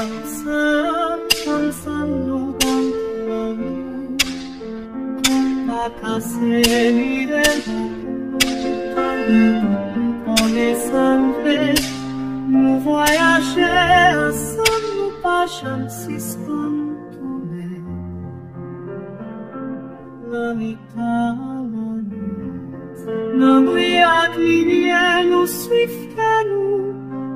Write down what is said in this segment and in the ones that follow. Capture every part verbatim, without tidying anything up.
Ansanm, ansanm nou konn lanmou. Pa kase lide nou. Tankou nou konnen sa n vle. Nou vwayaje ansanm, nou pa janm sispann tounen. Nan mitan lannwit, nan bri ak limyè, nou swiv kè nou,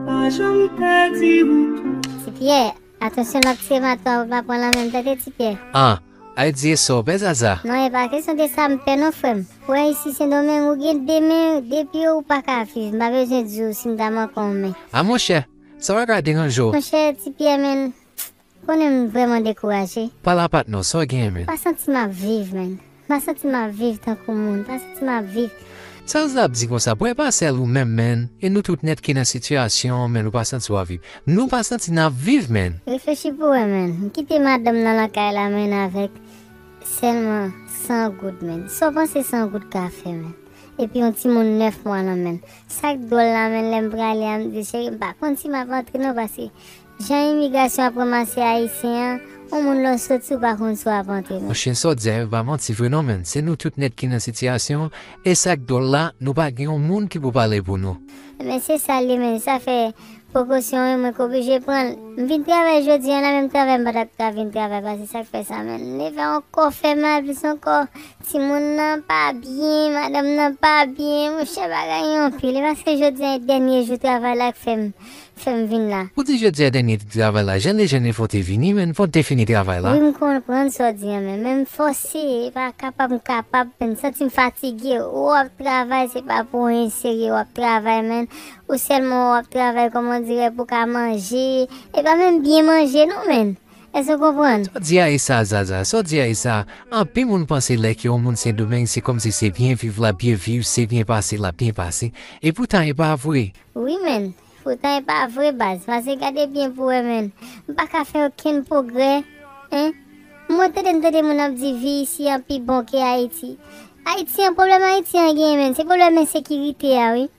pa janm pèdi wout ou. Ti Pyè, atansyon, l ap tire mato a, pa pran lanmen m, tande, Ti Pyè. Ah, ay di e sa w pè, Zaza? Non, e pa kesyon de sa m pè non, frè m. Ou wè isi Sendomeng, ou gen de men, de pye, ou pa ka viv. M pa bezwen di w si m ta manke yon men. Ah, monchè, sa pa ka deranje w? Monchè, Ti Pyè, men, konnen m vrèman dekouraje. Pale a patnè w, sa w genyen, men? M pa santi m ap viv, men. M pa santi m ap viv tankou moun. M pa santi m ap viv. Sa w ap di konsa? Bon, e pa sèl ou menm, men. E nou tout nèt ki nan sitiyasyon, men nou pa santi w ap viv. Nou pa santi n ap viv, men. Reflechi pou wè, men. M kite madanm nan lakay la, men, avèk sèlman san goud, men. Sa w panse san goud ka fè, men? Epi yon timoun nèf mwa nan men l. Sa k dwòl la, men, lè m prale a, m di, cheri, m pa konn si m ap antre non, paske jan imigrasyon ap ranmase Ayisyen an, yon moun lè w soti, ou pa konn si w ap antre non. Monchè, sa w di a, e pa manti vre non, men. Se nou tout nèt ki nan sitiyasyon an, e sa k dwòl la, nou pa gen yon moun ki pou pale pou nou. Men se sa l ye, men. Sa fè prekosyon wi, mwen k oblije pran l. M vin travay jodi a la, menm travay m pa t ap ka vin travay, paske sa k fè sa, men. M leve ankò fè mal, plis ankò, timoun nan pa byen, madanm nan pa byen, monchè, bagay yo anpil. E paske jodi a e dènye jou travay la k fè m, fè m vin la. Ou di jodi a dènye jou travay la, jan lejèn enfo te vini, men fò n te fini travay la. Wi, m konprann sa w di a, men, men m fòse, e pa kapab, m kapab, men m santi m fatige. Ou ap travay, se pa pou anyen serye, w ap travay, men. Ou sèlman w ap travay, kòman dirè, pou w ka manje. E pa menm byen manje non, men. Èske w konprann? Sa w di a e sa, Zaza, sa w di a e sa. Anpil moun panse lè ke yon moun Sendomeng, se kòmsi se byen viv l ap byen viv, se byen pase l ap byen pase. Epoutan, e pa vre. Wi, men. Poutan, e pa vre, baz. Paske gade byen pou w wè, men. M pa ka fè okenn pwogrè, en. Mwen tande, m tande moun ap di vi isi an pi bon ke Ayiti. Ayiti an, pwoblèm Ayiti an genyen, men. Se pwoblèm ensekirite a, wi.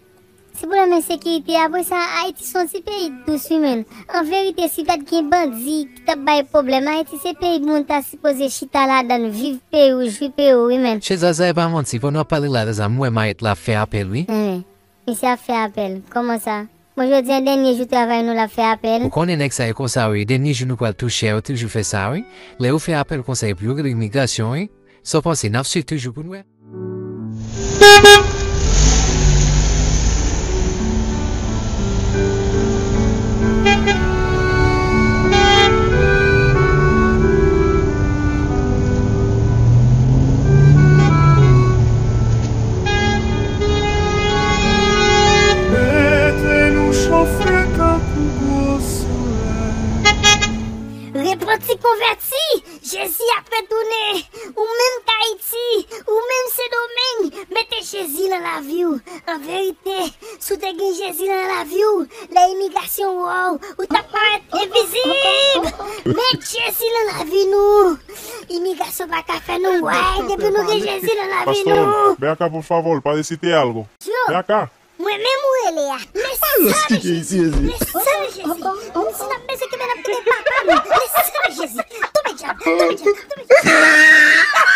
Se pwoblèm ensekirite. Apre sa, Ayiti se yon ti peyi dous wi, men. An verite, si pa t gen bandi ki t ap bay pwoblèm, Ayiti se peyi moun ta sipoze chita ladan l, viv peyi w, jwi peyi w wi, men. Chè Zaza, e pa manti, pandan w ap pale la, Zaza, m wè Mayèt la fè apèl wi. Enben, misye ap fè apèl. Kòman sa? Bon, jodi a dènye jou travay nou, l ap fè apèl. Ou konnen nèg sa yo konsa wi, dènye jou nou pral touche a, yo toujou fè sa wi. Lè yo fè apèl konsa, epi yo rele imigrasyon wi. Sa w panse, n ap swiv toujou pou n wè. Mete nou chofe tankou gwo solèy. Repanti, konvèti! Jezi ap retounen! Ou menm k Ayiti, ou menm Sendomeng, mete Jezi nan lavi w. An verite, si w te gen Jezi nan lavi w, lè imigrasyon wè w, ou t ap parèt envizib! Met Jezi nan lavi nou! Imigrasyon pa ka fè nou wè depi nou gen Jezi nan lavi nou! Pastor, ven acá, por favor, para decirte algo. Ven acá. Mwen menm ou rele a. Le sang de Jésus. Le sang de Jésus. Si n ap bezwen kenbe, n ap kenbe papa nou. Le sang de Jésus. Tonbe dyab, tonbe dyab, tonbe dyab.